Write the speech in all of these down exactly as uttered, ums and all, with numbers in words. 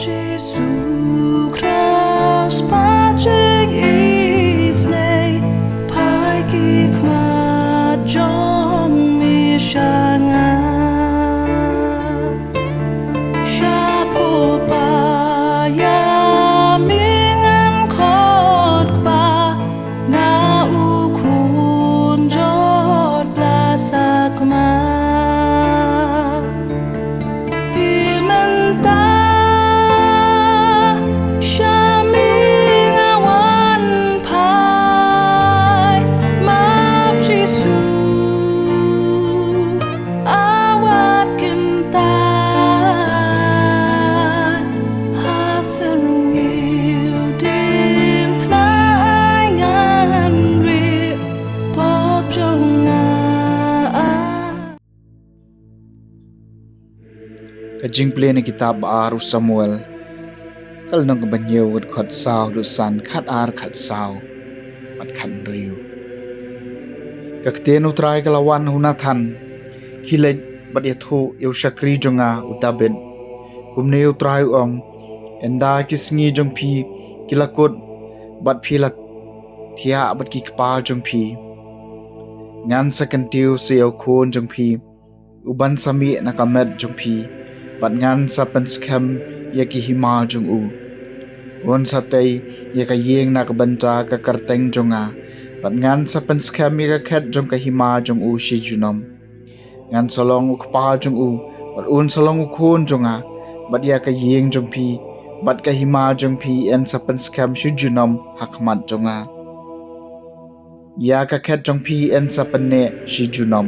Jisu Khrist, pajing isnei, pai ki khmat jong mi shanga. Shapo pa ya mi ngan khot pa, nga u khun jot bla sakma. Ti mynta sha mi nga wan phai, map Jisu awat kyntait. Ha syrngiew dieng pnai ngan ri pop jong nga. Ka jingpule na kitab ba ar u Samuel, ka lynnong kaba hynñiew, ka dkhot saw haduh san, khat ar, khat saw bad khat hynriew. Ka ktien U Trai ka la wan ha u Nathan khie leit bad ïathuh ïa u shakri jong nga u David. Kumne U Trai u ong: Ynda ki sngi jong phi ki la kut bad phi la thiah bad ki kpa jong phi, ngan sa kyntiew sa ïa u khun jong phi, u ban sa mih na ka met jong phi, bad ngan sa pynskhem ïa ki hima jong u. Un sa tei ïa ka ïing na ka bynta ka kyrteng jong nga, bad ngan sa pynskhem ïa ka khet jong ka hima jong u shi junom. Ngan sa long u kpa jong u, bad un sa long u khun jong nga, bad ïa ka ïing jong phi bad ka hima jong phi yn sa pynskhem shi junom ha khmat jong nga. Ïa ka khet jong phi yn sa pynneh shi junom.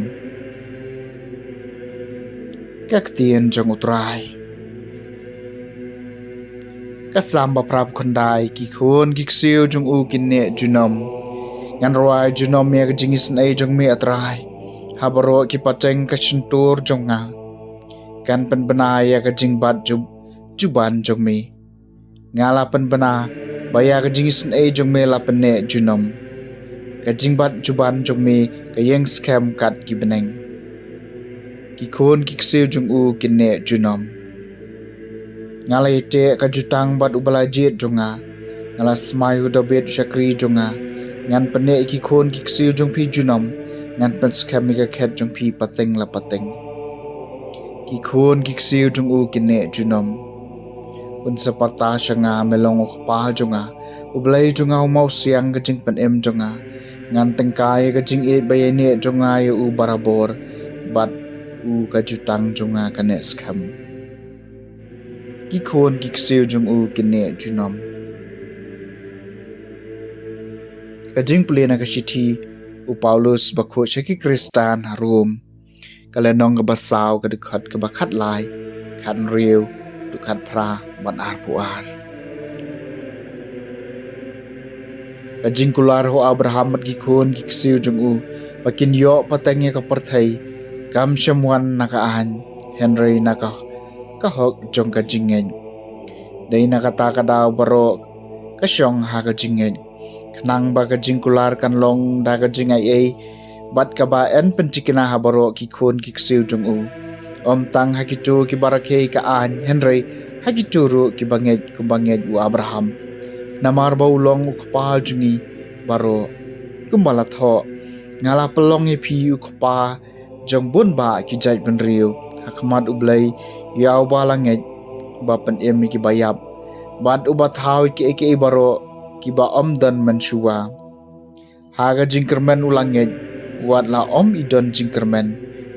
Ka ktien jong U Trai. Ka Salm ba phra phew khyndai. Ki khun ki ksiew jong u kin neh junom. Ngan rwai junom ïa ka jingisynei jong me, A Trai, ha baroh ki pateng ka shyntur jong nga. Kan pynbna ïa ka jingbat ju-, juban jong me. Nga la pynbna ba ïa ka jingisynei jong me la pynneh junom. Ka jingbat juban jong me ka ïeng skhem kat ki bneng. Ki khun ki ksiew jong u kin neh junom. Nga la ïateh ka jutang bad uba la jied jong nga. Nga la smai u David u shakri jong nga. Ngan pynneh ïa ki khun ki ksiew jong phi junom. Ngan pynskhem ïa ka khet jong phi pateng la pateng. Ki khun ki ksiew jong u kin neh junom. Un sa pyrta sha nga, me long u kpa jong nga. U Blei jong nga u mawsiang ka jingpynim jong nga. Ngan tyngkai ïa ka jingïeit ba ïaineh jong nga ïa u barabor, bad u ka jutang jong nga ka neh skhem. Ki khun ki ksiew jong u kin neh junom. Ka jingpule na ka shithi u Paulus bakhuid sha ki Khristan ha Rom, ka lynnong kaba saw, ka dkhot kaba khatlai, khathynriew, dkhot phra bad arphew ar. Ka jingkular ha u Abraham bad ki khun ki ksiew jong u ba kin ïoh pateng ïa ka pyrthei kam shym wan na ka aiñ, hynrei na ka, ka hok jong ka jingngeit. Dei na kata ka daw baroh ka shong ha ka jingngeit, khnang ba ka jingkular kan long da ka jingaiei, bad kaba yn pyntikna ha baroh ki khun ki ksiew jong u. Ym tang ha kito kiba rakhe ka aiñ, hynrei ha kito ruh kiba ngeit kumba ngeit u Abraham. Namar ba u long u kpa jong ngi baroh. Kumba la thoh: Nga la pynlong ïa phi u kpa jong bun bah ki jaitbynriew ha khmat U Blei, ïa uba la ngeit, ba pynim ïa kiba ïap, bad uba thaw ïa kiei kiei baroh kiba ym don mynshuwa. Ha ka jingkyrmen u la ngeit, wat la ym i don jingkyrmen,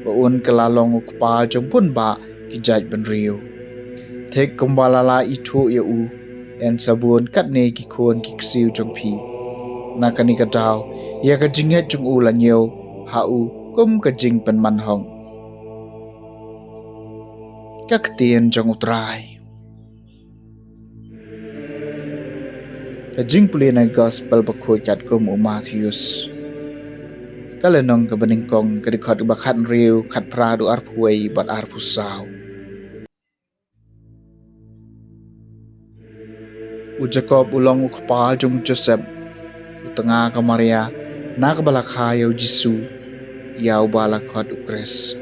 ba un kylla long u kpa jong bun bah ki jaitbynriew. Thik kumba la la ithuh ïa u: Yn sa bun katne ki khun ki ksiew jong phi. Na kane ka daw, ïa ka jingngeit jong u la ñiew ha u kum ka jingpynman hok. Ka ktien jong U Trai. Ka jingpule na ka gospel bakhuid katkum u Mathaios, ka lynnong kaba nyngkong, ka dkhot kaba khathynriew, khatphra haduh arphew wei bad arphew saw. U Jakob u long u kpa jong u Joseph, u tnga ka Maria, na kaba la kha ïa u Jisu, ïa uba la khot u Khrist.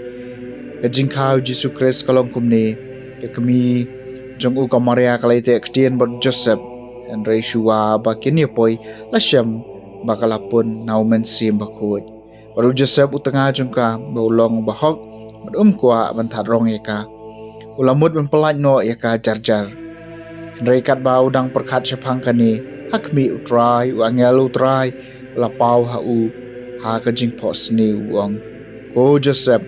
Ka jingkha u Jisu Khrist ka long kumne: ka kmie jong u ka Maria ka la ïateh ktien bad u Joseph, hynrei shuwa ba kin ïa poi la shem ba ka la pun na u Mynsiem Bakhuid. Bad u Joseph u tnga jong ka ba u long u bahok bad um kwah ban thad rong ïa ka. U la mut ban pyllait noh ïa ka jar jar. Hynrei katba u dang pyrkhat shaphang kane, ha khmih u Trai, u angel u Trai u la paw ha u ha ka jingphohsniew, u ong: Ko Joseph,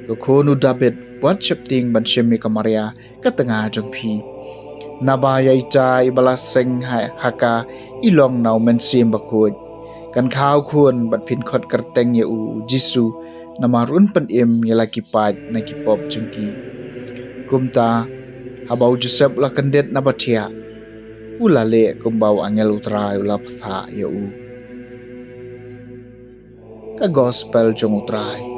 ko khun u David, wat sheptieng ban shim ïa ka Maria ka tnga jong phi. Naba ïa ita iba la seng ha, ha ka i long na u Mynsiem Bakhuid. Kan kha u khun bad phin khot kyrteng ïa u Jisu, namar un pynim ïa la ki paid na ki pop jong ki. Kumta, haba u Joseph u la kyndit na ba thiah, u la leh kumba u angel u Trai u la pyrta ïa u. Ka Gospel jong u Trai.